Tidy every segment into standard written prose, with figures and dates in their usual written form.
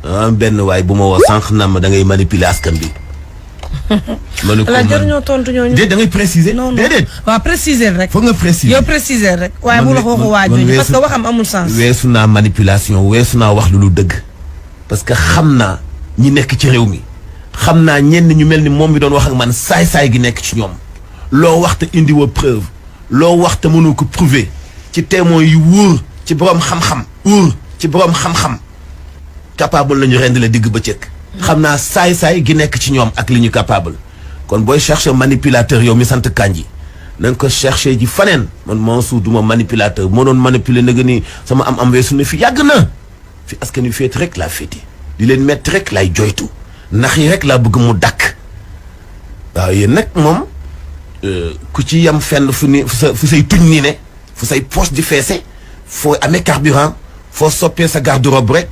benn waay bu ma woo sànq na ma da ngay manipuler askan bi. ma ne ko la jar ñoo tontu ñooñu. déedéet da ngay préciser. non non déedéet. waaw préciser rek. foog nga préciser yow préciser rek. waaye bu la waxu waa jooju parce que waxam amul sens. weesu naa manipulation weesu naa wax lu dëgg. parce que xam naa ñi nekk ci réew mi. xam naa ñenn ñu mel ni moom mi doon wax ak man saay-saay gi nekk ci ñoom. loo wax te indi woo preuve. loo wax te mënoo ko prouver. ci témoins yu wóor ci borom xam-xam. wóor ci borom xam-xam. capable lañu rend la digg bëccëg. xam naa saay-saay gi nekk ci ñoom ak li ñu capable. kon booy chercher manipulateur yow mi sant Kandji na nga ko chercher ji faneen man Mansour duma manipulateur moo doon manipuler nag ni sama am weesu na fi yàgg na. fi askan wi féete rek laa féete. di leen metti rek laay joytu. ndax yi rek laa bëgg mu dakk. waaw yéen nag moom ku ci yam fenn fu say tuñ nii ne. fu say poche di feese. foo amee carburant. foo soppee sa garde-robe rek.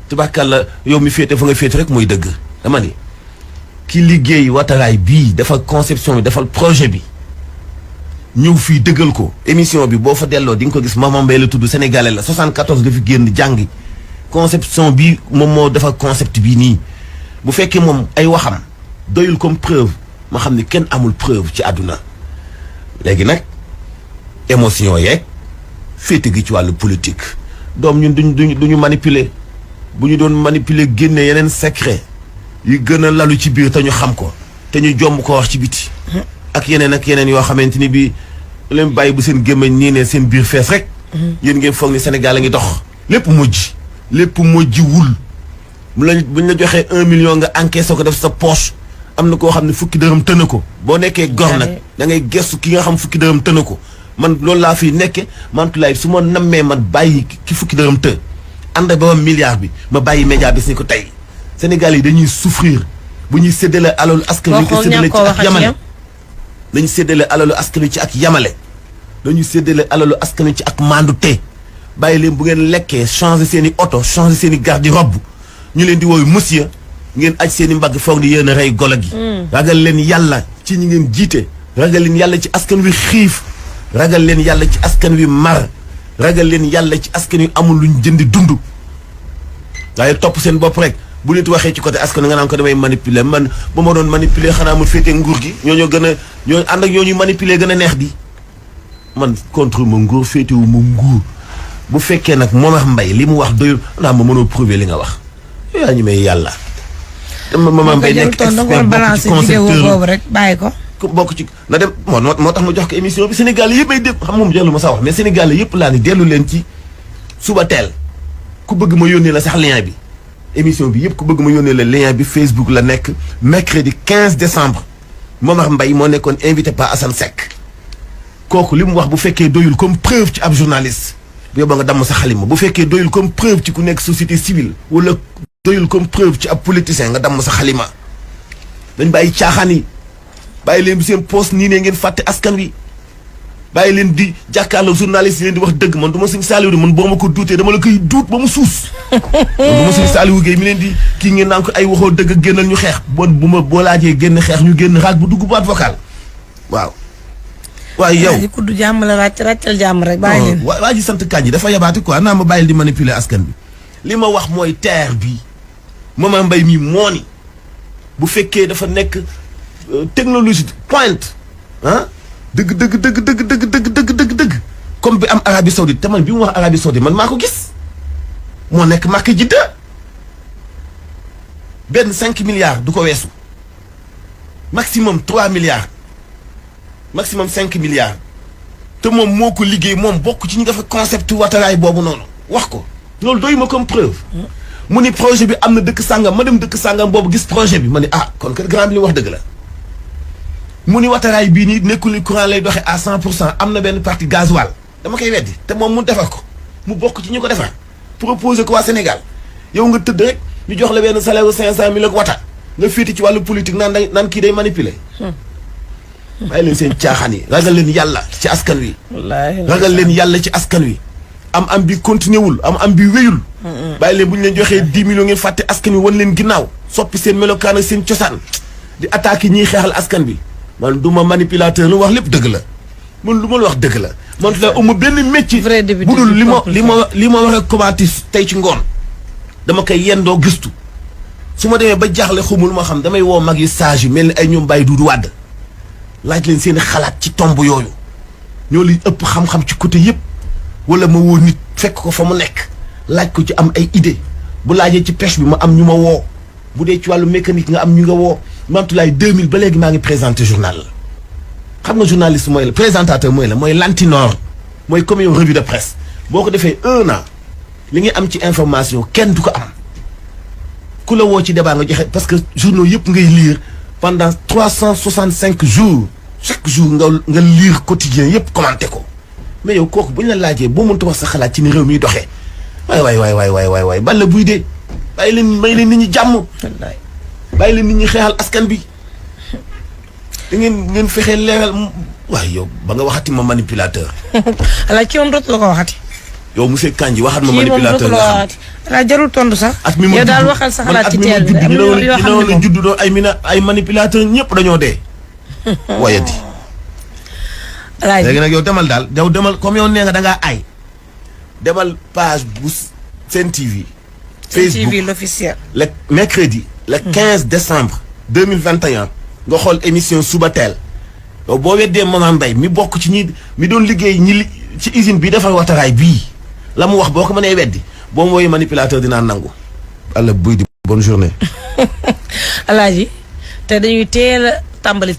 tubaarkàlla yow mi féete fa nga féete rek mooy dëgg. dama ni ki liggéey wataraay bii dafa conception bi defal projet bi. ñëw fii dëggal ko. émission bi boo fa delloo di nga ko gis Maman Mbaye la tudd sénégalais la 74 la fi génn jàngi. conception bi moom moo defal concept bii nii. bu fekkee moom ay waxam doyul comme preuve ma xam ni kenn amul preuve ci àdduna. léegi nag émotion yeeg féete gi ci wàllu politique. doom ñun duñu manipuler. bu ñu doon manipuler génne yeneen secret yu gën a lalu ci biir te ñu xam ko te ñu jomb ko wax ci biti ak yeneen yoo xamante ni bii leen bàyyi bu seen gémmañ nii ne seen biir fees rek yéen ngeen foog ni Sénégal a ngi dox lépp mujj wul buñ la joxee 1 million nga encaissé ko def sa poche am na koo xam ne fukki dërëm tëna ko boo nekkee gor nag da ngay gestu ki nga xam fukki dërëm tëna ko man loolu laa fiy nekke mantulaay su ma nammee man bàyyi ki fukki dërëm të ànd ba milliard bi ma bàyyi média bis ni ko tey Sénégal yi dañuy souffrir bu ñuy séddale alalu askan wi ko séddale ci ak yamale dañuy séddale alalu askan wi ci ak yamale dañuy séddale alalu askan wi ci ak mandute bàyyi leen bu ngeen lekkee changer seen i oto changer seen i garde-robe ñu leen di wooyu monsieur ngeen aj seen i mbagg foog ni yéen a rey golo gi ragal leen yàlla ci ñi ngeen jiite ragal leen yàlla ci askan wi xiif ragal leen yàlla ci askan wi mar ragal leen yàlla ci askan wi amul luñ jëndi dund waaye topp seen bopp rek bu nit waxee ci côté askan nga naan ko damay manipuler man ba ma doon manipuler xanaa mu féete nguur gi ñoo ànd ak ñoo ñuy manipuler gën a neex di man contre ma nguur féetewu ma nguur bu fekkee nag Momar Mbaye li mu wax doyul naa ma mënoo prouver li nga wax yaa ñu may yàlla. Momar Mbaye nekk expert bokk ci concepteur rek bàyyi ko. bokk ci na dem moo tax ma jox ko émission bi Sénégal yëpp ay dégg xam moom dellu ma sa wax mais Sénégal yëpp laa ni dellu leen ci suba teel ku bëgg ma yónnee la sax lien bi émission bi yëpp ku bëgg ma yónnee la lien bi Facebook la nekk mercredi 15 décembre Momar Mbaye moo nekkoon invité par Assane Seck kooku li mu wax bu fekkee doyul comme preuve ci ab journaliste bu yóbba nga damm sa xalima bu fekkee doyul comme preuve ci ku nekk société civile wala doyul comme preuve ci ab politicien nga damm sa xalima dañ bàyyi caaxaan yi bàyyi leen bi seen poste nii ne ngeen fàtte askan wi bàyyi leen di jàkkaarloo journaliste yi leen di wax dëgg man du ma Sëñ Saliou de man boo ma ko duutee dama la koy duut ba mu suus man du ma Sëñ Saliou Guèye mi leen di kii ngeen naan ko ay waxoo dëgg génnal ñu xeex bon bu ma boo laajee génn xeex ñu génn raag bu dugg boîte vocale waaw waaye yow ku du jàmm la ràccal jàmm rek bàyyi leen waa ji sant Kandji dafa yabaati quoi naa ma bàyyil di manipuler askan bi li ma wax mooy terre bi Momar Mbaye mi moo ni bu fekkee dafa nekk technologie pointe ah dëgg comme bi am Arabie Saoudite te man bi mu wax Arabie Saoudite man maa ko gis moo nekk Makka Jidda benn 5 milliards du ko weesu maximum 3 milliards maximum 5 milliards te moom moo ko liggéey moom bokk ci ñi nga fa concept wataraay boobu noonu wax ko loolu doy ma comme preuve mu ni projet bi am na dëkk sàngam ma dem dëkk sàngam boobu gis projet bi ma ni kon kat grand bi li wax dëgg la mu ni wataraay bii nii nekkul ni courant lay doxee à 100% am na benn partie gasoil dama koy weddi te moom mu defar ko mu bokk ci ñu ko defar proposé ko waa Sénégal yow nga tëdd rek ñu jox la benn salaire 500 000 ak wata nga féeti ci wàllu politique naan kii day manipuler. bàyyi leen seen caaxaan yi ragal leen yàlla ci askan wi. ragal leen yàlla ci askan wi. am bi continué wul am bi wéyul. bàyyi leen bu ñu leen joxee 10 millions ngeen fàtte askan wi wan leen ginnaaw soppi seen melokaan ak seen cosaan di attaqué ñiy xeexal askan bi. man du ma manipulateur lu wax lépp dëgg la man lu ma la wax dëgg la man la uma benn métier bu dul li ma war a commenter tey ci ngoon dama koy yendoo gëstu su ma demee ba jaaxle xamul ma xam damay woo mag yi sage yi mel ni ay ñoom Baye Doudou Wade laaj leen seen xalaat ci tomb yooyu ñoo li ëpp xam-xam ci côté yëpp wala ma woo nit fekk ko fa mu nekk laaj ko ci am ay idée bu laajee ci pêche bi ma am ñu ma woo bu dee ci wàllu mécanique nga am ñu nga woo Mantoulaye 2000 ba léegi maa ngi présenté journal la xam nga journaliste mooy la présentateur mooy la mooy lantinoor mooy comme yow revue de presse boo ko defee 1 an li ngay am ci information kenn du ko am ku la woo ci débat nga joxe parce que journaux yëpp ngay lire pendant 365 jours chaque jour nga lire quotidien yëpp commenté ko mais yow kooku bu ñu la laajee boo mënta wax sa xalaat ci ni réew miy doxee waay balla buy dee bàyyi leen may leen nit ñi jàmm bàyyi leen nit ñi xeexal askan bi da ngeen fexee leeral waaye yow ba nga waxati ma manipulateur ala ci moom dootu la ko waxati yow monsieur Kandji waxat ma manipulateur nga xam ala jarul tontu sax at mi ma yow daal waxal sa xalaat ci teel bi yoo xam ne judd doon ay manipulateur ñëpp dañoo dee wayati léegi nag yow demal comme yow nee nga da ngaa ay demal page bu Sen TV Facebook l'officiel le mercredi le 15 décembre 2021 nga xool émission suba teel yow boo weddee Maman Mbaye mi bokk ci ñi mi doon liggéey ci usine bi defar wataraay bii la mu wax boo ko mënee weddi boo mooy manipulateur dinaa nangu. Allah buy di bonne journée. Alaaji te dañuy teel a tàmbali